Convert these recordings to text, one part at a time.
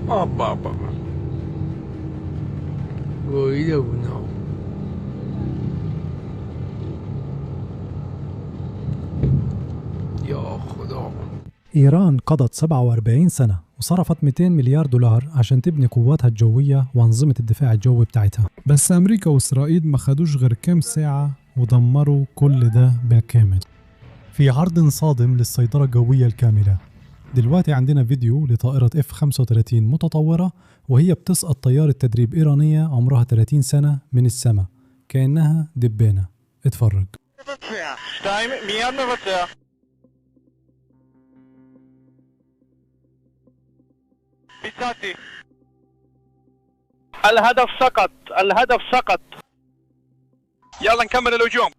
بابا گویده بودم. يا خدا. إيران قضت 47 سنة وصرفت 200 مليار دولار عشان تبني قواتها الجوية وأنظمة الدفاع الجوي بتاعتها. بس أمريكا وإسرائيل ما خدوش غير كام ساعة ودمروا كل ده بالكامل في عرض صادم للسيطرة الجوية الكاملة. دلوقتي عندنا فيديو لطائرة F-35 متطورة وهي بتسقط طيارة تدريب إيرانية عمرها 30 سنة من السماء كأنها دبانة. اتفرج. 2, מיד מבצע. ביצעתי. الهدف سقط، الهدف سقط. يلا نكمل الهجوم.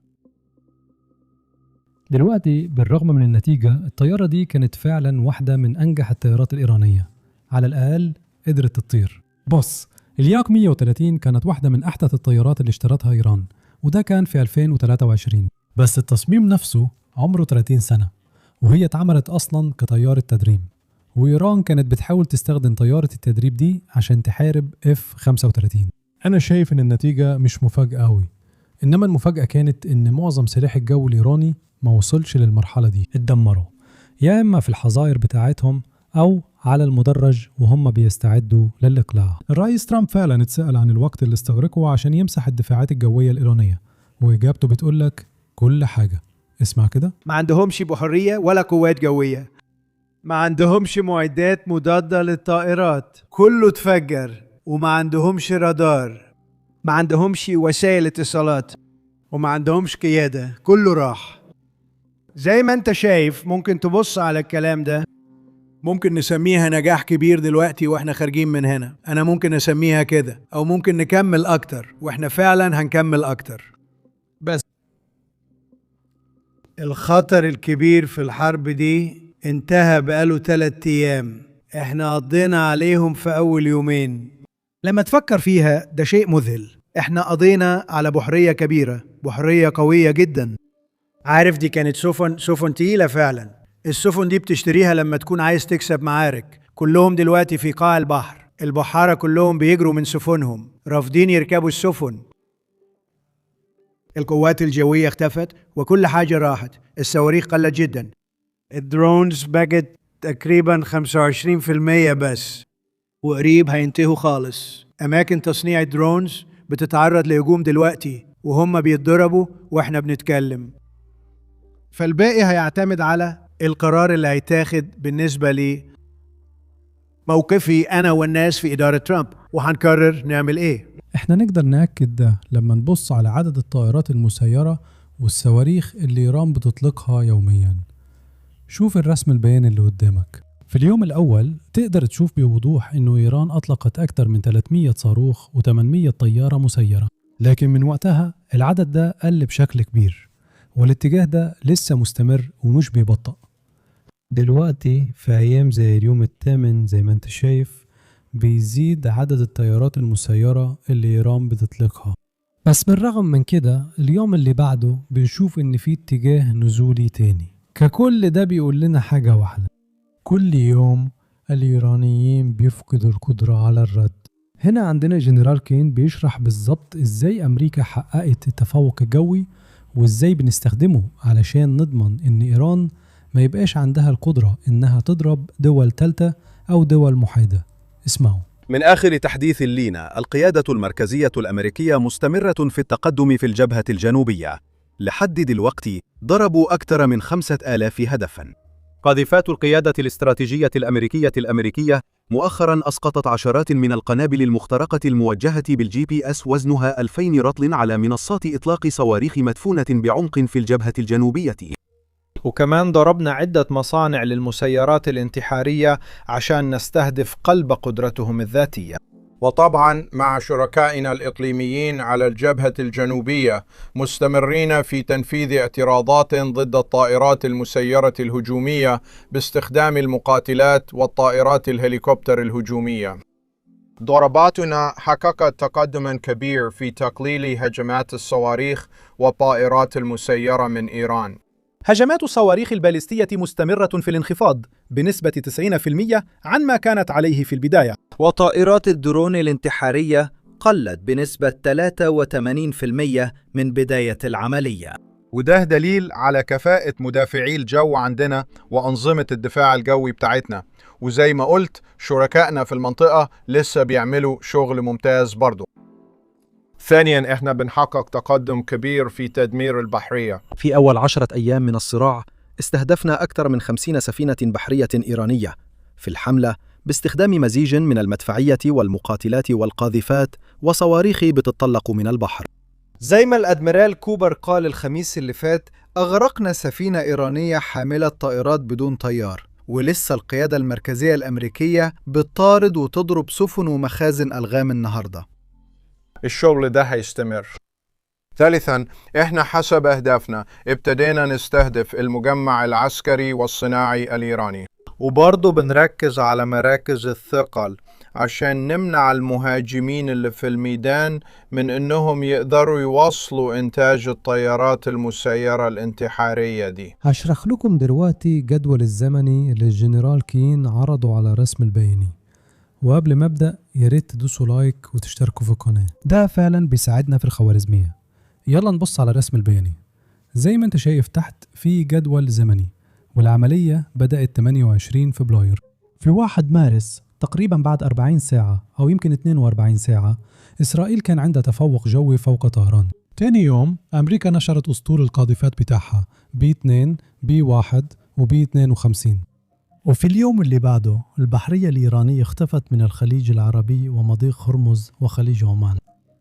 دلوقتي بالرغم من النتيجة، الطيارة دي كانت فعلا واحدة من أنجح الطيارات الإيرانية، على الأقل قدرت تطير. بص، الياك 130 كانت واحدة من أحدث الطيارات اللي اشترتها إيران، وده كان في 2023. بس التصميم نفسه عمره 30 سنة، وهي اتعملت أصلا كطيارة تدريب، وإيران كانت بتحاول تستخدم طيارة التدريب دي عشان تحارب F-35. أنا شايف إن النتيجة مش مفاجأة أوي، إنما المفاجأة كانت إن معظم سلاح الجو الإيراني ما وصلش للمرحلة دي، اتدمروا يا إما في الحظائر بتاعتهم أو على المدرج وهم بيستعدوا للإقلاع. الرئيس ترامب فعلا اتسأل عن الوقت اللي استغرقه عشان يمسح الدفاعات الجوية الإيرانية، وإجابته بتقولك كل حاجة. اسمع كده. ما عندهمش بحرية ولا قوات جوية، ما عندهمش معدات مضادة للطائرات، كله اتفجر، وما عندهمش رادار، ما عندهمش وسائل اتصالات، وما عندهمش قيادة، كله راح. زي ما انت شايف، ممكن تبص على الكلام ده. ممكن نسميها نجاح كبير دلوقتي واحنا خارجين من هنا. انا ممكن اسميها كده، او ممكن نكمل اكتر، واحنا فعلا هنكمل اكتر. بس الخطر الكبير في الحرب دي انتهى بقاله 3 أيام، احنا قضينا عليهم في أول يومين. لما تفكر فيها ده شيء مذهل، احنا قضينا على بحرية كبيرة، بحرية قوية جدا. عارف دي كانت سفن تقيلة فعلا. السفن دي بتشتريها لما تكون عايز تكسب معارك. كلهم دلوقتي في قاع البحر، البحارة كلهم بيجروا من سفنهم، رافضين يركبوا السفن. القوات الجوية اختفت وكل حاجة راحت، الصواريخ قلت جدا، الدرونز بقت تقريبا 25% بس، وقريب هينتهوا خالص. أماكن تصنيع ال drones بتتعرض لهجوم دلوقتي، وهم بيتضربوا واحنا بنتكلم. فالباقي هيعتمد على القرار اللي هيتاخد بالنسبة لي، موقفي أنا والناس في إدارة ترامب، وهنقرر نعمل إيه. احنا نقدر نأكد ده لما نبص على عدد الطائرات المسيرة والصواريخ اللي إيران بتطلقها يوميا. شوف الرسم البياني اللي قدامك. في اليوم الأول تقدر تشوف بوضوح إنه إيران أطلقت أكثر من 300 صاروخ و800 طيارة مسيرة، لكن من وقتها العدد ده قل بشكل كبير، والاتجاه ده لسه مستمر ومش بيبطأ. دلوقتي في أيام زي اليوم الثامن زي ما انت شايف بيزيد عدد الطيارات المسيرة اللي إيران بتطلقها، بس بالرغم من كده اليوم اللي بعده بنشوف إن في اتجاه نزولي تاني. ككل ده بيقول لنا حاجة واحدة: كل يوم الإيرانيين بيفقدوا القدرة على الرد. هنا عندنا جنرال كين بيشرح بالظبط إزاي أمريكا حققت التفوق الجوي وإزاي بنستخدمه علشان نضمن إن إيران ما يبقاش عندها القدرة إنها تضرب دول تالتة أو دول محايدة. اسمعوا. من آخر تحديث لينا، القيادة المركزية الأمريكية مستمرة في التقدم في الجبهة الجنوبية. لحد دلوقتي ضربوا أكثر من 5000 هدفاً. قاذفات القيادة الاستراتيجية الأمريكية مؤخراً أسقطت عشرات من القنابل المخترقة الموجهة بال GPS وزنها 2000 رطل على منصات إطلاق صواريخ مدفونة بعمق في الجبهة الجنوبية. وكمان ضربنا عدة مصانع للمسيرات الانتحارية عشان نستهدف قلب قدرتهم الذاتية. وطبعا مع شركائنا الإقليميين على الجبهة الجنوبية مستمرين في تنفيذ اعتراضات ضد الطائرات المسيرة الهجومية باستخدام المقاتلات والطائرات الهليكوبتر الهجومية. ضرباتنا حققت تقدما كبير في تقليل هجمات الصواريخ والطائرات المسيرة من إيران. هجمات الصواريخ البالستية مستمرة في الانخفاض بنسبة 90% عن ما كانت عليه في البداية. وطائرات الدرون الانتحارية قلت بنسبة 83% من بداية العملية. وده دليل على كفاءة مدافعي الجو عندنا وأنظمة الدفاع الجوي بتاعتنا، وزي ما قلت شركائنا في المنطقة لسه بيعملوا شغل ممتاز برضو. ثانياً، احنا بنحقق تقدم كبير في تدمير البحرية. في أول 10 أيام من الصراع استهدفنا أكثر من 50 سفينة بحرية إيرانية في الحملة باستخدام مزيج من المدفعية والمقاتلات والقاذفات وصواريخ بتطلق من البحر. زي ما الأدميرال كوبر قال الخميس اللي فات، أغرقنا سفينة إيرانية حاملة طائرات بدون طيار، ولسه القيادة المركزية الأمريكية بتطارد وتضرب سفن ومخازن ألغام النهاردة. الشغل ده هيستمر. ثالثاً، احنا حسب أهدافنا ابتدينا نستهدف المجمع العسكري والصناعي الإيراني، وبرضه بنركز على مراكز الثقل عشان نمنع المهاجمين اللي في الميدان من إنهم يقدروا يواصلوا إنتاج الطيارات المسيرة الانتحارية دي. هشرح لكم دلوقتي جدول الزمني اللي الجنرال كين عرضه على رسم البياني، وقبل ما أبدأ يا ريت تدوسوا لايك وتشتركوا في القناة، ده فعلا بيساعدنا في الخوارزمية. يلا نبص على الرسم البياني. زي ما انت شايف تحت في جدول زمني، والعملية بدأت 28 فبراير. في 1 مارس تقريبا بعد 40 ساعة أو يمكن 42 ساعة إسرائيل كان عندها تفوق جوي فوق طهران. تاني يوم أمريكا نشرت أسطول القاذفات بتاعها B2 B1 وB52. وفي اليوم اللي بعده البحرية الإيرانية اختفت من الخليج العربي ومضيق هرمز وخليج عمان.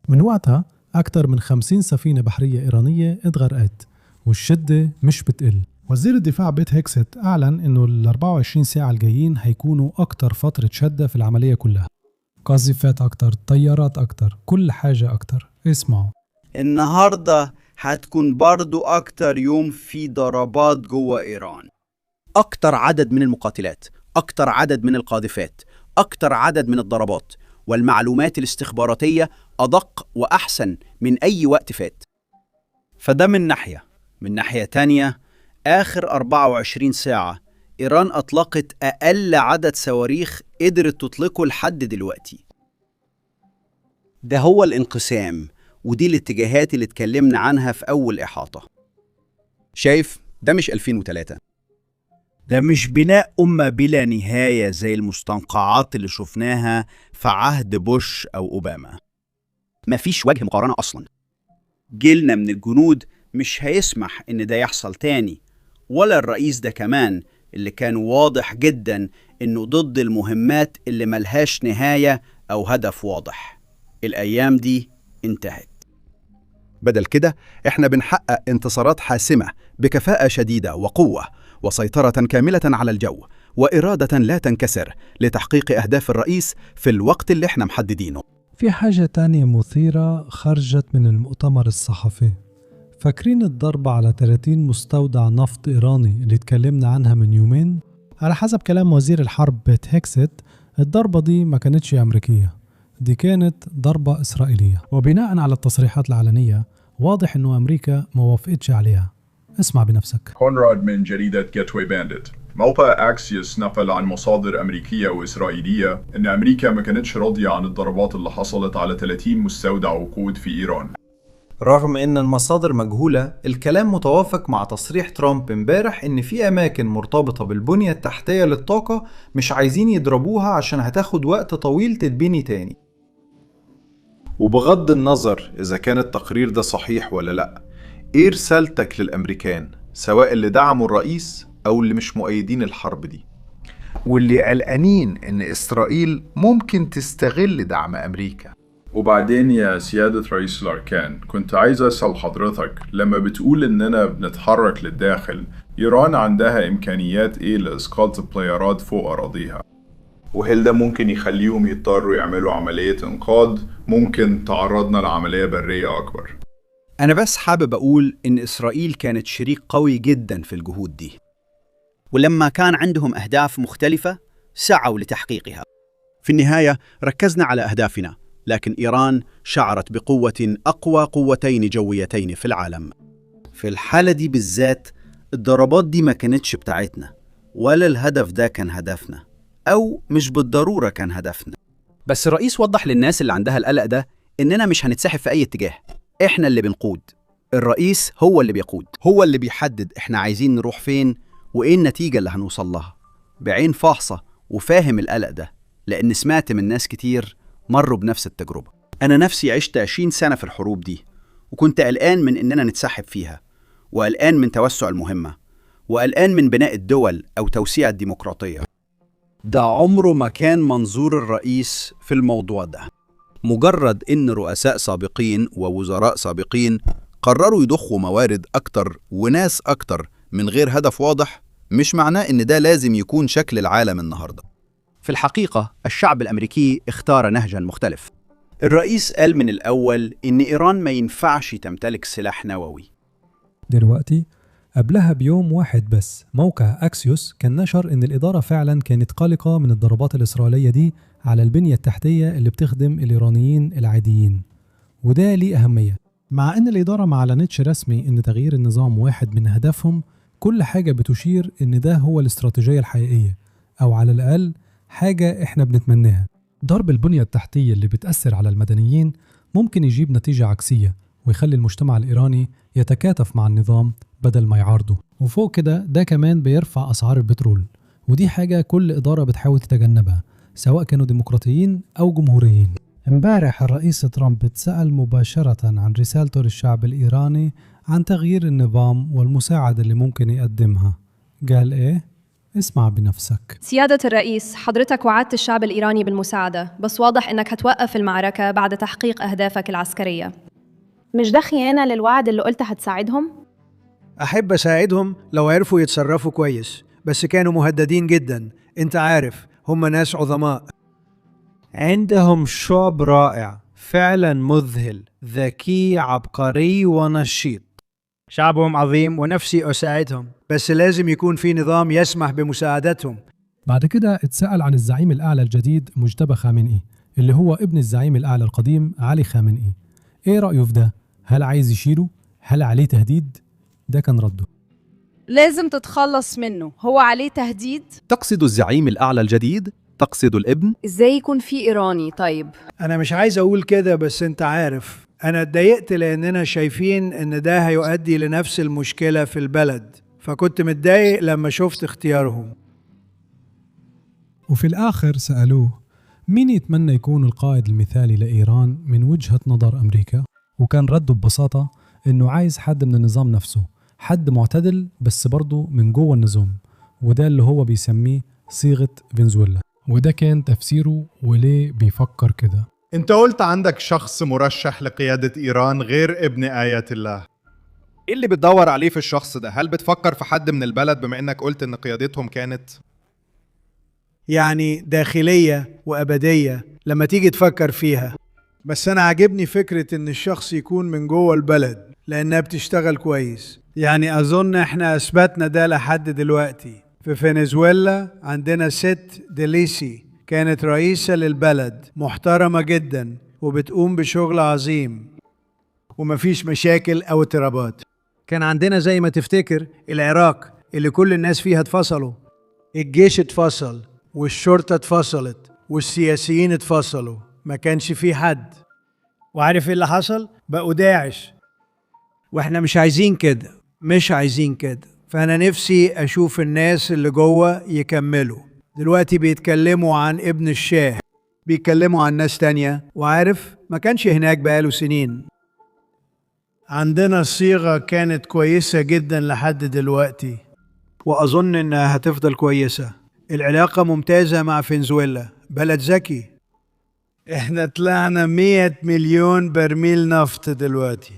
من وقتها أكثر من 50 سفينة بحرية إيرانية اتغرقت، والشدة مش بتقل. وزير الدفاع بيت هيكست أعلن إنه ال 24 ساعة الجايين هيكونوا أكتر فترة شدة في العملية كلها. قاذفات أكتر، طيارات أكتر، كل حاجة أكتر. اسمعوا، النهاردة هتكون برضو أكتر يوم في ضربات جوه إيران. أكتر عدد من المقاتلات، أكتر عدد من القاذفات، أكتر عدد من الضربات، والمعلومات الاستخباراتية أدق وأحسن من أي وقت فات. فده من ناحية. من ناحية تانية، آخر 24 ساعة إيران أطلقت أقل عدد صواريخ قدرت تطلقه لحد دلوقتي. ده هو الانقسام، ودي الاتجاهات اللي اتكلمنا عنها في أول إحاطة. شايف؟ ده مش 2003. ده مش بناء أمة بلا نهاية زي المستنقعات اللي شفناها في عهد بوش أو أوباما. مفيش وجه مقارنة أصلا. جيلنا من الجنود مش هيسمح إن ده يحصل تاني، ولا الرئيس ده كمان اللي كان واضح جدا إنه ضد المهمات اللي ملهاش نهاية أو هدف واضح. الأيام دي انتهت. بدل كده احنا بنحقق انتصارات حاسمة بكفاءة شديدة وقوة وسيطرة كاملة على الجو وإرادة لا تنكسر لتحقيق أهداف الرئيس في الوقت اللي احنا محددينه. في حاجة تانية مثيرة خرجت من المؤتمر الصحفي. فاكرين الضربة على 30 مستودع نفط إيراني اللي اتكلمنا عنها من يومين؟ على حسب كلام وزير الحرب بيت هيكست، الضربة دي ما كانتش أمريكية، دي كانت ضربة إسرائيلية. وبناء على التصريحات العلنية واضح إنه أمريكا ما وافقتش عليها. اسمع بنفسك. كونراد من جريدة جيتواي بانديت. موقع أكسيوس نقل عن مصادر أمريكية وإسرائيلية أن أمريكا ما كانتش راضية عن الضربات اللي حصلت على 30 مستودع وقود في إيران. رغم إن المصادر مجهولة، الكلام متوافق مع تصريح ترامب امبارح إن في أماكن مرتبطة بالبنية التحتية للطاقة مش عايزين يضربوها عشان هتاخد وقت طويل تتبني تاني. وبغض النظر إذا كان التقرير ده صحيح ولا لأ، إيه رسالتك للأمريكان سواء اللي دعموا الرئيس أو اللي مش مؤيدين الحرب دي؟ واللي قلقانين إن إسرائيل ممكن تستغل دعم أمريكا. وبعدين يا سيادة رئيس الأركان، كنت عايز أسأل حضرتك، لما بتقول إننا بنتحرك للداخل، إيران عندها إمكانيات إيه لإسقاط الطيارات فوق أراضيها؟ وهل ده ممكن يخليهم يضطروا يعملوا عملية إنقاذ ممكن تعرضنا لعملية برية أكبر؟ أنا بس حابب أقول إن إسرائيل كانت شريك قوي جدا في الجهود دي، ولما كان عندهم أهداف مختلفة سعوا لتحقيقها. في النهاية ركزنا على أهدافنا، لكن إيران شعرت بقوة أقوى قوتين جويتين في العالم. في الحالة دي بالذات الضربات دي ما كانتش بتاعتنا، ولا الهدف ده كان هدفنا، أو مش بالضرورة كان هدفنا. بس الرئيس وضح للناس اللي عندها القلق ده إننا مش هنتسحب في أي اتجاه. إحنا اللي بنقود، الرئيس هو اللي بيقود، هو اللي بيحدد إحنا عايزين نروح فين وإيه النتيجة اللي هنوصل لها. بعين فاحصة وفاهم القلق ده، لأن سمعت من ناس كتير مروا بنفس التجربة. أنا نفسي عشت 20 سنة في الحروب دي، وكنت قلقان من إننا نتسحب فيها، وقلقان من توسع المهمة، وقلقان من بناء الدول أو توسيع الديمقراطية. ده عمره ما كان منظور الرئيس في الموضوع ده. مجرد إن رؤساء سابقين ووزراء سابقين قرروا يضخوا موارد أكتر وناس أكتر من غير هدف واضح، مش معناه إن ده لازم يكون شكل العالم النهاردة. في الحقيقة الشعب الأمريكي اختار نهجا مختلف. الرئيس قال من الأول إن إيران ما ينفعش تمتلك سلاح نووي. دلوقتي قبلها بيوم واحد بس موقع أكسيوس كان نشر إن الإدارة فعلا كانت قلقة من الضربات الإسرائيلية دي على البنية التحتية اللي بتخدم الإيرانيين العاديين، وده ليه أهمية. مع إن الإدارة ما أعلنتش رسمي إن تغيير النظام واحد من أهدافهم، كل حاجة بتشير إن ده هو الاستراتيجية الحقيقية، أو على الأقل حاجة إحنا بنتمناها. ضرب البنية التحتية اللي بتأثر على المدنيين ممكن يجيب نتيجة عكسية ويخلي المجتمع الإيراني يتكاتف مع النظام بدل ما يعارضه. وفوق كده ده كمان بيرفع أسعار البترول، ودي حاجة كل إدارة بتحاول تتجنبها سواء كانوا ديمقراطيين أو جمهوريين. امبارح الرئيس ترامب اتسأل مباشرة عن رسالته للشعب الإيراني عن تغيير النظام والمساعدة اللي ممكن يقدمها. قال إيه؟ اسمع بنفسك. سيادة الرئيس، حضرتك وعدت الشعب الإيراني بالمساعدة، بس واضح إنك هتوقف المعركة بعد تحقيق أهدافك العسكرية. مش ده خيانة للوعد اللي قلت هتساعدهم؟ أحب أساعدهم لو عرفوا يتصرفوا كويس، بس كانوا مهددين جدا. أنت عارف، هم ناس عظماء. عندهم شعب رائع، فعلا مذهل، ذكي، عبقري ونشيط. شعبهم عظيم ونفسي أساعدهم، بس لازم يكون في نظام يسمح بمساعدتهم. بعد كده اتسأل عن الزعيم الأعلى الجديد مجتبى خامنئي، اللي هو ابن الزعيم الأعلى القديم علي خامنئي. ايه رأيه في ده؟ هل عايز يشيله؟ هل عليه تهديد؟ ده كان رده. لازم تتخلص منه، هو عليه تهديد. تقصد الزعيم الأعلى الجديد؟ تقصد الابن؟ إزاي يكون في إيراني طيب؟ أنا مش عايز أقول كده، بس أنت عارف أنا اتضايقت لأننا شايفين إن ده هيؤدي لنفس المشكلة في البلد، فكنت متضايق لما شفت اختيارهم. وفي الآخر سألوه مين يتمنى يكون القائد المثالي لإيران من وجهة نظر أمريكا؟ وكان رده ببساطة إنه عايز حد من النظام نفسه، حد معتدل بس برضه من جوه النظام، وده اللي هو بيسميه صيغة فنزويلا. وده كان تفسيره وليه بيفكر كده. انت قلت عندك شخص مرشح لقيادة إيران غير ابن آية الله. ايه اللي بتدور عليه في الشخص ده؟ هل بتفكر في حد من البلد بما انك قلت ان قيادتهم كانت يعني داخلية وأبدية لما تيجي تفكر فيها؟ بس أنا عاجبني فكرة إن الشخص يكون من جوه البلد لأنها بتشتغل كويس. يعني أظن إحنا أثبتنا ده لحد دلوقتي. في فنزويلا عندنا ست ديليسي، كانت رئيسة للبلد، محترمة جدا وبتقوم بشغل عظيم ومفيش مشاكل أو اضطرابات. كان عندنا زي ما تفتكر العراق اللي كل الناس فيها اتفصلوا، الجيش اتفصل والشرطة اتفصلت والسياسيين اتفصلوا، ما كانش في حد. وعارف ايه اللي حصل؟ بقوا داعش. واحنا مش عايزين كده، مش عايزين كده. فأنا نفسي أشوف الناس اللي جوه يكملوا. دلوقتي بيتكلموا عن ابن الشاه، بيتكلموا عن ناس تانية، وعارف ما كانش هناك بقاله سنين. عندنا صيغة كانت كويسة جدا لحد دلوقتي، وأظن إنها هتفضل كويسة. العلاقة ممتازة مع فنزويلا، بلد ذكي. احنا طلعنا 100 مليون برميل نفط دلوقتي.